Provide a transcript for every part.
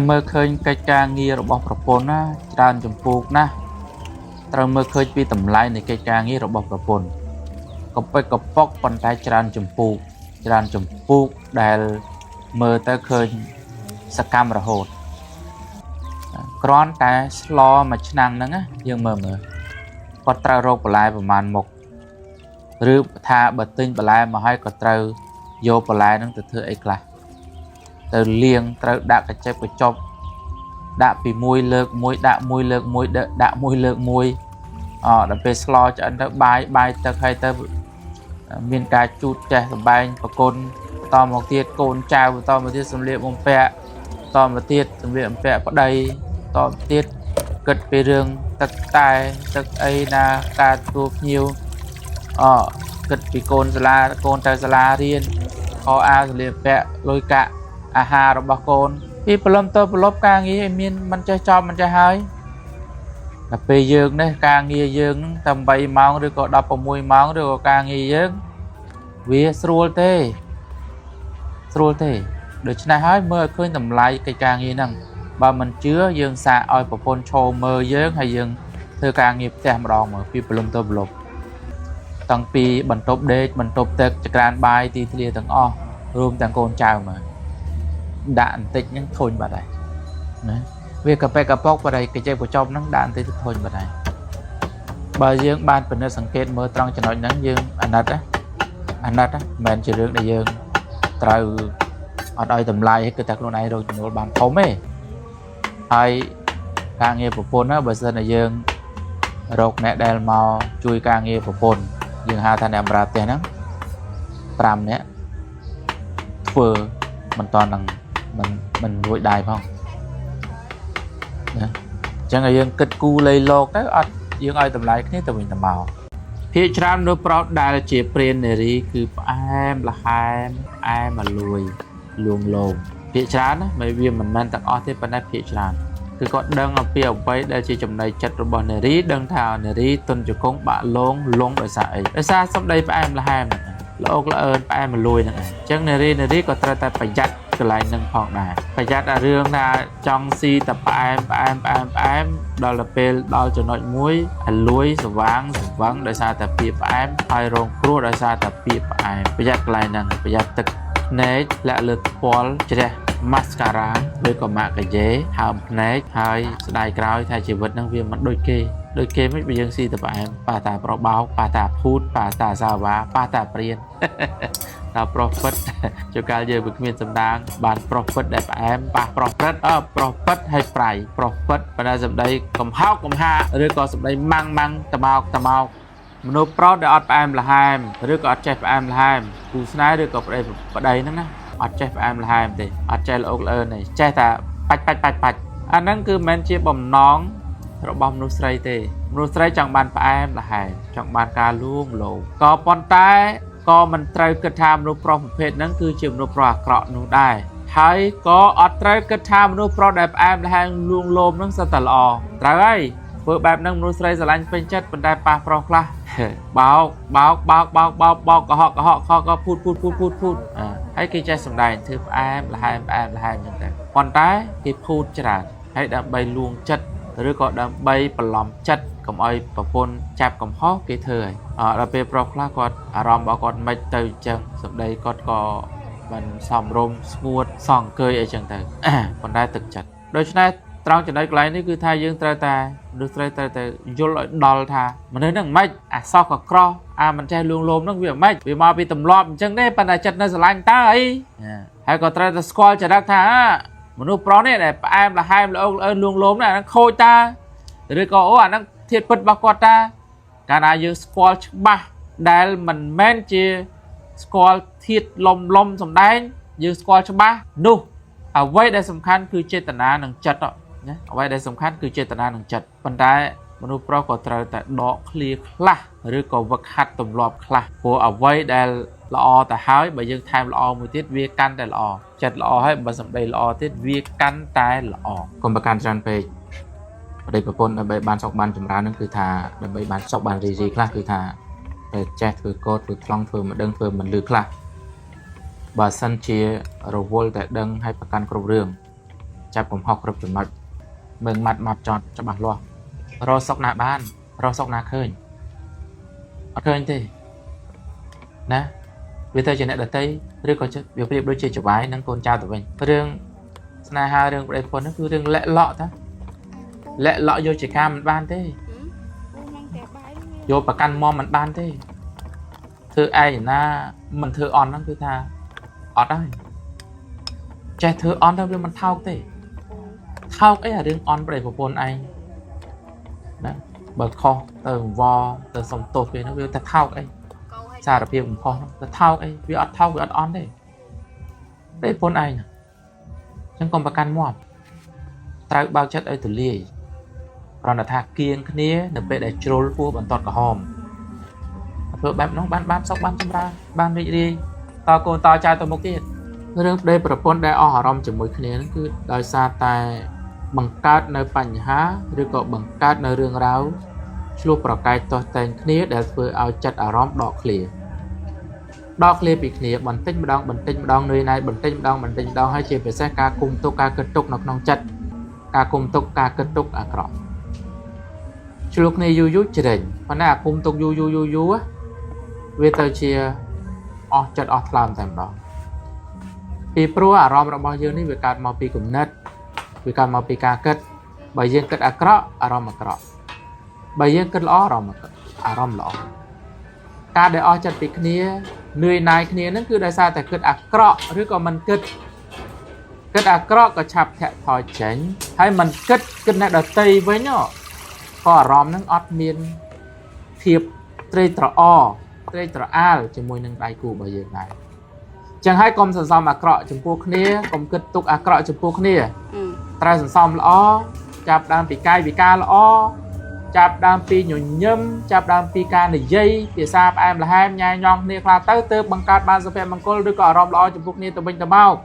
មើលឃើញកិច្ចការងាររបស់ប្រពន្ធណាច្រើនចម្ពោះណាស់ត្រូវមើលឃើញពីតម្លៃនៃកិច្ចការងាររបស់ប្រពន្ធកពិចកប៉ុកប៉ុន្តែច្រើនចម្ពោះច្រើនចម្ពោះដែលមើលទៅឃើញសកម្មរហូតគ្រាន់តែស្លមួយឆ្នាំងហ្នឹងណាយើងមើលមើលគាត់ត្រូវរកបន្លែប្រមាណមុខឬថាបើទិញបន្លែមកហើយក៏ត្រូវយកបន្លែហ្នឹងទៅធ្វើអីខ្លះទៅលាងត្រូវដាក់កញ្ចប់កញ្ចប់ដាក់ពីមួយលើកមួយដាក់មួយលើកមួយដាក់មួយលើកមួយអដល់ពេលស្លឆ្អិនទៅបាយបាយទឹកហើយទៅមានការជូតចេះសម្បែងប្រគុណបន្តមកទៀតកូនចៅបន្តមកទៀតសម្លៀកបំពាក់បន្តមកទៀតសម្លៀកបំពាក់ប្តីបន្តមកទៀតគិតពីរឿងទឹកតែទឹកអីណាការទទួលភ្ញៀវអគិតពីកូនសាលាកូនទៅសាលារៀនខោអាវសម្លៀកបំពាក់លុយកាក់អាហាររបស់កូនពីព្រលឹមទៅប្រឡប់ការងារឲ្យមានមិនចេះចប់មិនចេះហើយដល់ពេលយើងនេះការងារយើងហ្នឹងតែ8ម៉ោងឬក៏16ម៉ោងឬក៏ការងារយើងវាស្រួលទេស្រួលទេដូច្នេះហើយមើលឲ្យឃើញតម្លៃកិច្ចការងារហ្នឹងបើមិនជឿយើងសាកឲ្យប្រពន្ធឈរមើលយើងហើយយើងធ្វើការងារផ្ទះម្ដងមើលពីព្រលឹមទៅប្រឡប់តាំងពីបន្ទប់ដេកបន្ទប់ទឹកចក្រានបាយទីធ្លាទាំងអស់រួមទាំងកូនចៅមើលដាក់បន្តិចហ្នឹងធុញបាត់ហើយណាវាកាប៉េកប៉ុកបរិយកញ្ចេបកញ្ចប់ហ្នឹងដាក់បន្តិចទៅធុញបាត់ហើយបើយើងបានពិនិត្យសង្កេតមើលត្រង់ចំណុចហ្នឹងយើងអាណិតណាអាណិតណាមិនមែនជារឿងដែលយើងត្រូវអត់ឲ្យតម្លៃគឺតែខ្លួនឯងរកចំណូលបានធំទេហើយការងារប្រពន្ធណាបើសិនតែយើងរកអ្នកដែលមកជួយការងារប្រពន្ធយើងហៅថាអ្នកបម្រើផ្ទះហ្នឹង5នាក់ធ្វើមិនតនឹងមិនរួចដៃផងណាអញ្ចឹងឲ្យយើងគិតគូរលៃលោកទៅអត់យើងឲ្យតម្លៃគ្នាទៅវិញទៅមកភាគច្រើនមនុស្សប្រុសដែលជាព្រាននារីគឺផ្អែមល្ហែមផ្អែមលួយលួងលោមភាគច្រើនណាមិនវាមិនមែនទាំងអស់ទេប៉ុន្តែភាគច្រើនគឺគាត់ដឹងអំពីអ្វីដែលជាចំណៃចិត្តរបស់នារីដឹងថានារីទុនជង្គង់បាក់លងលងដោយសារអីដោយសារសម្ដីផ្អែមល្ហែមហ្នឹងល្អកល្អឿនផ្អែមលួយហ្នឹងឯងអញ្ចឹងនារីនារីក៏ត្រូវតែប្រយ័ត្នកន្លែងហ្នឹងផងដែរប្រយ័ត្នអារឿងថាចង់ស៊ីតែផ្អែមផ្អែមផ្អែមផ្អែមដល់ទៅពេលដល់ចំណុចមួយអាលួយស្វាងស្វឹងដោយសារតែពាក្យផ្អែមហើយរងគ្រោះដោយសារតែពាក្យផ្អែមប្រយ័ត្នកន្លែងហ្នឹងប្រយ័ត្នទឹកភ្នែកលាក់លើថ្ពាល់ជ្រះម៉ាស្ការ៉ាឬក៏ម៉ាកាយេហើមភ្នែកហើយស្ដាយក្រោយថាជីវិតហ្នឹងវាមិនដូចគេដូចគេមិនបើយើងស៊ីតែផ្អែមប៉ះតាប្របោកប៉ះតាភូតប៉ះតាសាវ៉ាប៉ះតាព្រាន ដល់ប្រុសពិតជួនកាលយើងវាគ្មានសំដាងបានប្រុសពិតដែលផ្អែមប៉ះប្រុសព្រឹតអើប្រុសពិតហើយប្រៃប្រុសពិតប៉ុន្តែសម្ដីកំហោកកំហាឬក៏សម្ដីម៉ាំងម៉ាំងតមោកតមោកមនុស្សប្រុសដែលអត់ផ្អែមល្ហែមឬក៏អត់ចេះផ្អែមល្ហែមគូស្នេហ៍ឬក៏ប្តីប្តីហ្នឹងណាអត់ចេះផ្អែមល្ហែមទេអត់ចេះល្អកល្អឿនទេចេះតែបាច់បាច់បាច់បាច់អាហ្នឹងគឺមិនមែនជាបំណងរបស់មនុស្សស្រីទេមនុស្សស្រីចង់បានផ្អែមល្ហែមចង់បានការលួងលោមក៏ប៉ុន្តែក៏មិនត្រូវគិតថាមនុស្សប្រុសប្រភេទហ្នឹងគឺជាមនុស្សប្រុសអាក្រក់នោះដែរហើយក៏អត់ត្រូវគិតថាមនុស្សប្រុសដែលផ្អែមល្ហែមលួងលោមហ្នឹងសុទ្ធតែល្អត្រូវហើយធ្វើបែបហ្នឹងមនុស្សស្រីស្រឡាញ់ពេញចិត្តប៉ុន្តែប៉ះប្រុសខ្លះបោកបោកបោកបោកបោកបោកកុហកកុហកខកភូតភូតភូតភូតភូតហើយគេចេះសំដែងធ្វើផ្អែមល្ហែមផ្អែមល្ហែមចឹងទៅប៉ុន្តែគេភូតច្រើនហើយដើម្បីលួងចិត្តឬក៏ដើម្បីបន្លំចិត្តកុំឲ្យប្រពន្ធចាប់កំហុសគេធ្វើហើយដល់ពេលប្រុសខ្លះគាត់អារម្មណ៍របស់គាត់មិនទៅអញ្ចឹងសម្ដីគាត់ក៏មិនសមរម្យស្ងួតសងអង្គើយអីចឹងទៅប៉ុន្តែទឹកចិត្តដូច្នេះត្រង់ចំណុចកន្លែងនេះគឺថាយើងត្រូវតែមនុស្សត្រូវតែយល់ឲ្យដល់ថាមនុស្សហ្នឹងមិនអាសោះក៏ក្រោះអាមិនចេះលួងលោមហ្នឹងវាមិនវាមកពីទម្លាប់អញ្ចឹងទេប៉ុន្តែចិត្តនៅស្រឡាញ់តើអីហើយក៏ត្រូវតែស្គាល់ចរិតថាមនុស្សប្រុសនេះដែលផ្អែមល្ហែមល្អល្អឿនលួងលោមហ្នឹងអាហ្នឹងខូចតាឬក៏អូអាហ្នឹងធាតុពិតរបស់គាត់តាកាលណាយើងស្គាល់ច្បាស់ដែលមិនមែនជាស្គាល់ធាតុលំលំសំដែងយើងស្គាល់ច្បាស់នោះអ្វីដែលសំខាន់គឺចេតនានិងចិត្តណាអ្វីដែលសំខាន់គឺចេតនានិងចិត្តប៉ុន្តែមនុស្សប្រុសក៏ត្រូវតែដកឃ្លាខ្លះឬក៏វឹកហាត់ទម្លាប់ខ្លះព្រោះអ្វីដែលល្អទៅហើយបើយើងថែមល្អមួយទៀតវាកាន់តែល្អចិត្តល្អហើយបើសម្ដីល្អទៀតវាកាន់តែល្អកុំប្រកាន់ច្រើនពេកប្តីប្រពន្ធដើម្បីបានសុខបានចម្រើននឹងគឺថាដើម្បីបានសុខបានរីរីខ្លះគឺថាតែចេះធ្វើកោតធ្វើខ្លងធ្វើមិនដឹងធ្វើមិនលឺខ្លះបើសិនជារវល់តែដឹងហើយប្រកាន់គ្រប់រឿង ចាប់កំហុសគ្រប់ចំណុចមើងម៉ាត់ម៉ាត់ចត់ច្បាស់លាស់រកសុកណាបានរកសុកណាឃើញអត់ឃើញទេណាវាទៅជាអ្នកដតីឬក៏វាប្រៀបដូចជាចវាយនិងកូនចៅទៅវិញរឿងស្នេហារឿងប្តីប្រពន្ធហ្នឹងគឺរឿងលាក់លក់តាលាក់លក់យកជាការមិនបានទេយកប្រកាន់មមិនបានទេធ្វើឯងណាមិនធ្វើអន់ហ្នឹងគឺថាអត់ហើយចេះធ្វើអន់ទៅវាមិនថោកទេថោកអីអារឿងអន់ប្តីប្រពន្ធឯងណាបើខុសទៅវល់ទៅសុំទោសគេហ្នឹងវាទៅថោកអីសារភាពកំហុសហ្នឹងទៅថោកអីវាអត់ថោកវាអត់អន់ទេប្តីប្រពន្ធឯងហ្នឹងអញ្ចឹងកុំប្រកាន់មាត់ត្រូវបើកចិត្តឲ្យទូលាយគ្រាន់តែថាគៀងគ្នានៅពេលដែលជ្រុលពោះបន្ទាត់ក្រហមធ្វើបែបនោះបានបានសុខបានចម្រើនបានរីករាយតកូនតចៅទៅមុខទៀតរឿងប្តីប្រពន្ធដែលអស់អារម្មណ៍ជាមួយគ្នាហ្នឹងគឺដោយសារតែបង្កើតនៅបញ្ហាឬក៏បង្កើតនៅរឿងរ៉ាវឆ្លោះប្រកែកទាស់ទែងគ្នាដែលធ្វើឲ្យចិត្តអារម្មណ៍ដកឃ្លាដកឃ្លាពីគ្នាបន្តិចម្ដងបន្តិចម្ដងនឿយណាយបន្តិចម្ដងបន្តិចម្ដងហើយជាពិសេសការគុំទុកការគិតទុកនៅក្នុងចិត្តការគុំទុកការគិតទុកអាក្រក់ឆ្លោះគ្នាយូរយូរជ្រេញប៉ុន្តែអាគុំទុកយូរយូរយូរយូរវាទៅជាអស់ចិត្តអស់ថ្លើមតែម្ដងពីព្រោះអារម្មណ៍របស់យើងនេះវាកើតមកពីគំនិតវាកើតមកពីការគិតបើយើងគិតអាក្រក់អារម្មណ៍អាក្រក់បើយើងគិតល្អអារម្មណ៍អាក្រក់អារម្មណ៍ល្អការដែលអស់ចិត្តពីគ្នានឿយណាយគ្នាហ្នឹងគឺដោយសារតែគិតអាក្រក់ឬក៏មិនគិតគិតអាក្រក់ក៏ឆាប់ធាក់ថយចេញហើយមិនគិតគិតអ្នកដទៃវិញក៏អារម្មណ៍ហ្នឹងអត់មានភាពត្រេកត្រអរត្រេកត្រអាលជាមួយនឹងដៃគូរបស់យើងដែរចឹងហើយកុំសន្សំអាក្រក់ចំពោះគ្នាកុំគិតទុកអាក្រក់ចំពោះគ្នាត្រូវសន្សំល្អចាប់ដើមពីកាយវិការល្អចាប់ដើមពីញញឹមចាប់ដើមពីការនិយាយភាសាផ្អែមល្ហែមញ៉ែញ៉ងគ្នាខ្លះទៅទើបបង្កើតបានសុភមង្គលឬក៏អារម្មណ៍ល្អចំពោះគ្នាទៅវិញទៅមក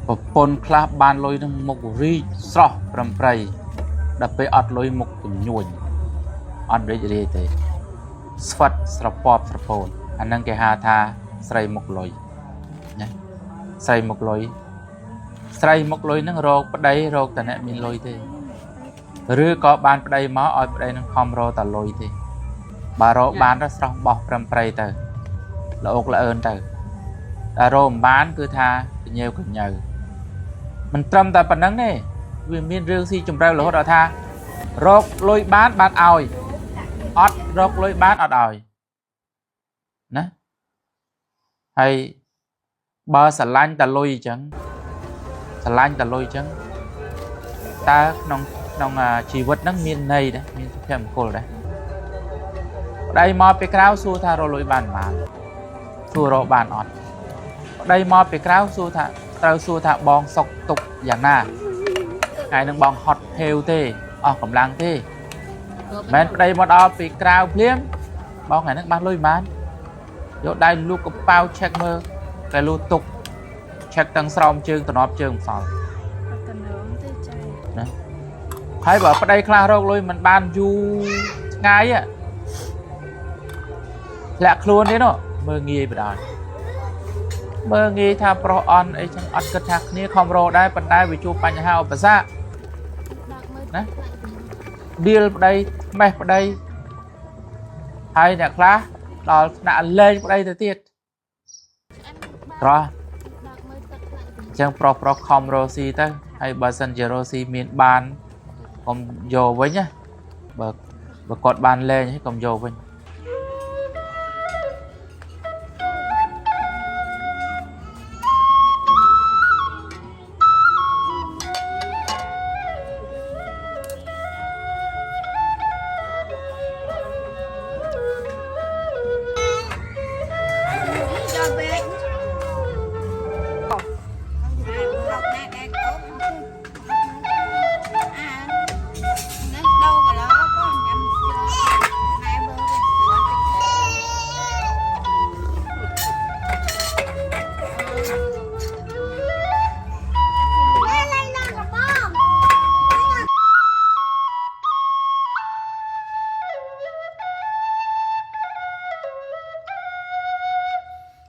ប្រពន្ធខ្លះបានលុយនឹងមុខរីកស្រស់ប្រំប្រៃដល់ពេលអត់លុយមុខកញួញអត់រីករាយទេស្វិតស្រពប់ស្រពោនអាហ្នឹងគេហៅថាស្រីមុខលុយណាស្រីមុខលុយស្រីមុខលុយហ្នឹងរកប្តីរកតែអ្នកមានលុយទេឬក៏បានប្តីមកឲ្យប្តីនឹងខំរកតែលុយទេបើរកបានទៅស្រស់បោះប្រំប្រៃទៅល្អកល្អឿនទៅតែរកមិនបានគឺថាកញើកញើមិនត្រឹមតែប៉ុណ្្នឹងទេវាមានរឿងស៊ីជម្រៅរហូតដល់ថារកលុយបានបានឲ្យអត់រកលុយបានអត់ឲ្យណាហើយបើស្រឡាញ់តែលុយអញ្ចឹងស្រឡាញ់តែលុយអញ្ចឹងតើក្នុងក្នុងជីវិតហ្នឹងមានន័យដែរមានសុភមង្គលដែរប្តីមកពីក្រៅសួរថារកលុយបានប៉ុន្មានសួររកបានអត់ប្តីមកពីក្រៅសួរថាត្រូវសួរថាបងសុកទុកយ៉ាងណាថ្ងៃនឹងបងហត់ភេវទេអស់កម្លាំងទេមិនប្តីមកដល់ពីក្រៅភ្លាមបងថ្ងៃហ្នឹងបានលុយប៉ុន្មានយកដៃលូកកប៉ៅឆែកមើលតែលូទុកឆែកទាំងស្រោមជើងតំណប់ជើងម្សល់ណាហើយបើប្តីខ្លះរកលុយមិនបានយូរថ្ងៃធ្លាក់ខ្លួនទេនោះមើងងាយបដ ாய் មើងងាយថាប្រុសអន់អីចឹងអត់គិតថាគ្នាខំរកដែរប៉ុន្តែវាជួបបញ្ហាឧបសគ្គណាដៀលប្តីថ្មេះប្តីហើយអ្នកខ្លះដល់ថ្នាក់លែងប្តីទៅទៀតត្រោះអញ្ចឹងប្រុសប្រុសខំរកស៊ីទៅហើយបើសិនជារកស៊ីមានបានកុំយកវិញណាបើគាត់បានលែងហើយកុំយកវិញ